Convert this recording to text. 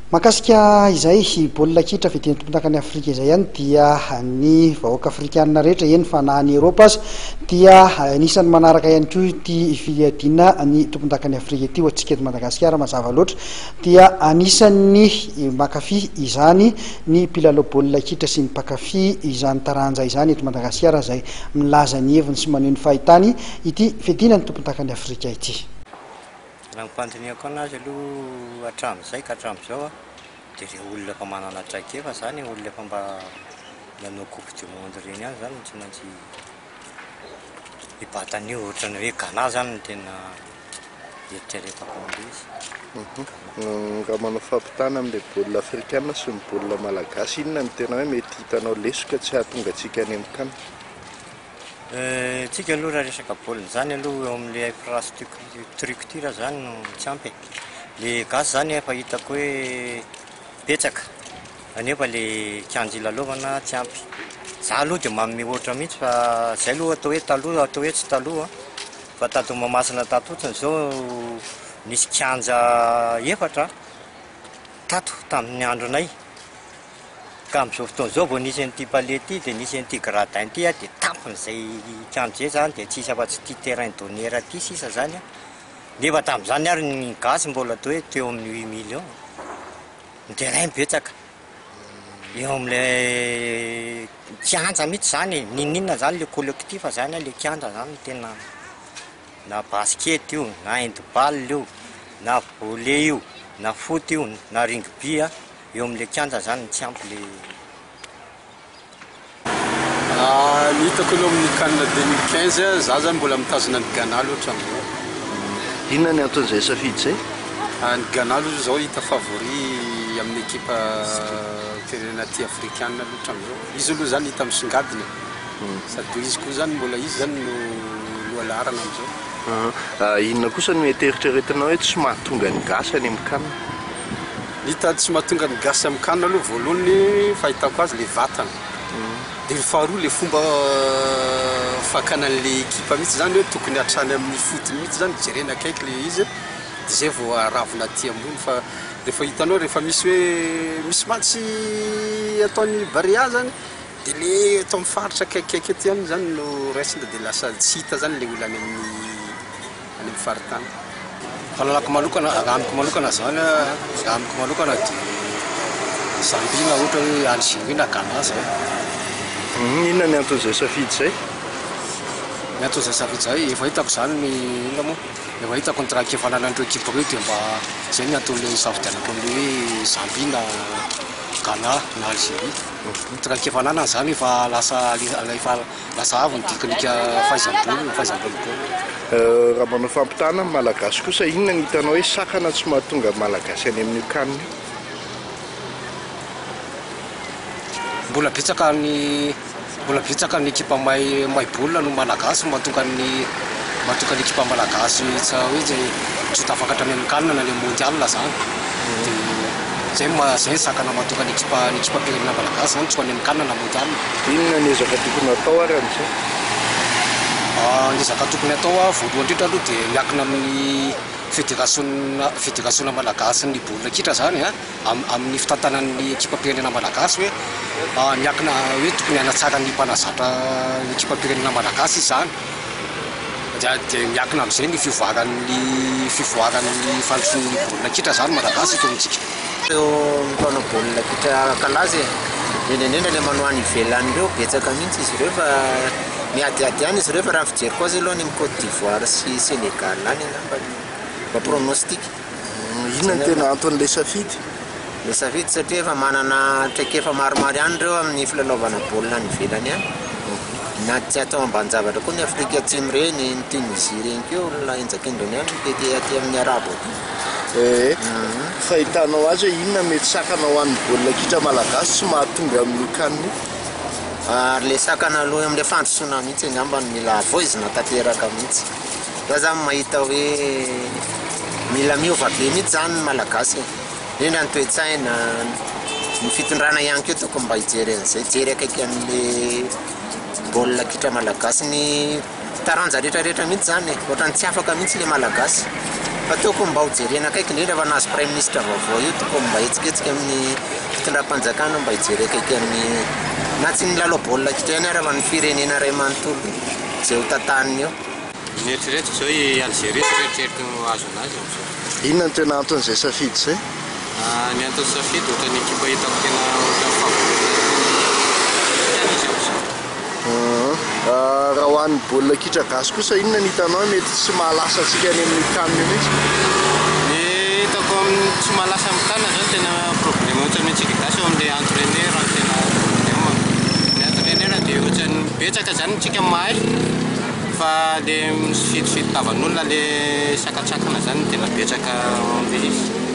Mahakasika izay baolina kitra fiadian'ny tompondakan'i Afrika izay ihany dia ny vahoaka afrikanina rehetra, eny fa na any Eropa aza dia anisan'ny manaraka ihany koa ity fiadiana ny tompondakan'i Afrika ity. Ho antsika eto Madagasikara mazava loatra dia anisan'ny mankafy izany ny mpilalao baolina kitra sy ny mpankafy izany taranja izany eto Madagasikara izay milaza ny heviny sy maneho ny fahitany ity fiadiana ny tompondakan'i Afrika ity. Raha ny fandinihako anazy aloha hatramin'izay ka hatramin'izao dia ireo olona efa manana traikefa izany, olona efa mba nanao coupe du monde ireny ihany izany no tsy maintsy hibata an'io, ohatran'ny hoe Ghana izany no tena eritreretako an'ilay izy. Raha manao fampitahana amin'ilay baolina afrikana sy ny baolina malagasy, inona no tena hoe mety hitanao lesoka tsy hahatonga antsika any amin'ny can? Tsika aloha raha resaka baolina izany aloha eo amin'ilay infrastructure izany no tsy ampy e. Le gasy izany efa hitako hoe betsaka kanefa le kianja ilalaovana tsy ampy. Za aloha dia manome ohatra mihitsy fa zay aloha atao hoe taloha atao hoe tsy taloha fa tato Mahamasina tato fotsiny izao nisy kianja efatra tato tamin'ny andronay. Ka amin'izao fotoana izao vao nisy an'ity palais ity dia nisy an'ity gradin ity dia tampon'izay kianja izay zany dia tsisy afa-tsy ity terrain d'honneur ity sisa zany an, nefa tamin'izany ary ny gasy mbola atao hoe teo amin'ny huit millions, ny terrain betsaka, eo amin'ilay kianja mihitsy zany e, n'inon'inona zany le collectif zany an, le kianja zany no tena na basket io na handball io na volley io na foot io na rugby an. Eo amin'ilay kianja zany no tsy ampy le. Ny hitako aloha amin'ny can 2015, za zany mbola mitazona an'i Ghana aloha hatramin'izao. Inona ny anton'izay safidy izay? Ny Ghana aloha izao hita favori amin'ny ekipa firenena aty afrikana aloha hatramin'izao. Izy aloha zany hita misongadina e. Sady izy koa zany mbola izy zany no lohalaharana amin'izao. Inona kosa no mety eritreretinao hoe tsy mahatonga ny gasy any amin'ny can? Ny hita tsy mahatonga ny gasy amin'ny can aloha voalohany fahitako azy le vatana, de ny faharoa le fomba fakana an'le ekipa mihitsy zany hoe tokony hatrany amin'ny fotony mihitsy zany jerena akaiky le izy de zay vao aravona aty ambony fa rehefa hitanao rehefa misy hoe misy match ataon'ny Barea zany de le eto amin'ny faritra akaikikaiky aty ihany zany no raisina de lasa tsy hita zany le olona any amin'ny any amin'ny faritany. Fahalalako manokana, raha amiko manokana zany an, raha amiko manokana dia Zambie na ohatra hoe Algerie na Ghana zay. Inona ny anton'izay safidy izay? Ny anton'izay safidy izay, efa hitako izany ny inona moa, efa hitako ny traikefa ananan'ireo ekipa ireo dia mba izay ny anton'ilay nisafidianako an'ilay hoe Zambie na Ghana na Algerie. Ny traikefa ananany izany efa lasa efa Lasa avo ny teknika fahaizam-bolo, fahaizam-bolo baolina. Raha manao fampitahana amin'ny Malagasy kosa, inona no hitanao hoe sakana tsy mahatonga ny Malagasy any amin'io can io? Mbola betsaka ny mbola betsaka ny ekipa mahay mahay baolina no Malagasy mahatonga ny mahatonga ny ekipa Malagasy tsy hoe tsy ho tafakatra any amin'ny can na any amin'ny mondial zany. Dia zay no zay ny sakana mahatonga ny ekipa ny ekipam-pirenena Malagasy zany tsy ho any amin'ny can na mondial. Inona ny ezaka tokony hatao ary amin'izay? Ny ezaka tokony hatao voalohany indrindra aloha dia miankina amin'ny federasiona federasiona malagasin'ny baolina kitra izany amin'ny fitantanan'ny ekipam-pirenena malagasy hoe miankina hoe tokony hanatsara ny mpanazatra ny ekipam-pirenena malagasy izy izany dia dia miankina amin'izay ny fivoaran'ny fivoaran'ny fandrosoan'ny baolina kitra izany malagasy eto amintsika. Ireo mpanao baolina kitra kalaza e, indrindra indrindra ilay manao any ivelany ireo, betsaka mihitsy izy ireo fa miadiady ihany izy ireo fa raha ny fijeriko azy aloha any amin'ny Côte d'Ivoire sy Sénégal any angamba no mba pronostic. Inona no tena anton'ilay safidy? Ilay safidy satria efa manana traikefa maromaro ihany ireo amin'ny filalaovana baolina any ivelany any. Na tsy atao ambanin-javatra koa ny Afrika Atsimo ireny, ny Tunisie ireny koa olona henjakendrana ihany ny tety aty amin'ny Arabo aty. Ee, fahitanao azy hoe inona mety sakana ho an'ny baolina kitra malagasy tsy mahatonga amin'io can io? Ary ilay sakana aloha eo amin'ilay fandrosoana mihitsy angamba no mila havaozina tanteraka mihitsy. Za zany mahita hoe mila miova be mihitsy zany ny malagasy e. Indrindra ny toe-tsaina, ny fitondrana ihany koa tokony mba hijery an'izay, hijery akaiky an'le baolina kitra malagasy, ny taranja rehetra rehetra mihitsy zany e, ohatran'ny tsy afaka mihitsy le malagasy. Fa tokony mba ho jerena akaiky indrindra fa nahazo praiminisitra vaovao io tokony mba hetsiketsika amin'ny fitondram-panjakana mba hijery akaiky an'ny na tsy ny lalao baolina kitra ihany ara fa ny firenena iray manontolo izay ho tantaniny eo. Ny eritreretiko izao i Algerie no eritreretiko hahazo anazy amin'izao. Inona no tena anton'izay safidy izay? Ny anton'ny safidy ohatran'ny ekipa hitako tena ohatran'ny favori ihany izy amin'izao. Raha ho an'ny baolina kitra gasy kosa inona no hitanao hoe mety tsy mahalasa antsika any amin'ny CAN io mihitsy? Ny hitako amin'ny tsy mahalasa amin'ny CAN zao tena problème ohatran'ny antsika gasy eo amin'ilay entraîneur no tena problème. Ny entraîneur dia ohatran'ny betsaka zany tsika mahay fa le mifidifidy tavan'olona le sakantsakana zany no tena betsaka ao amin'ilay izy.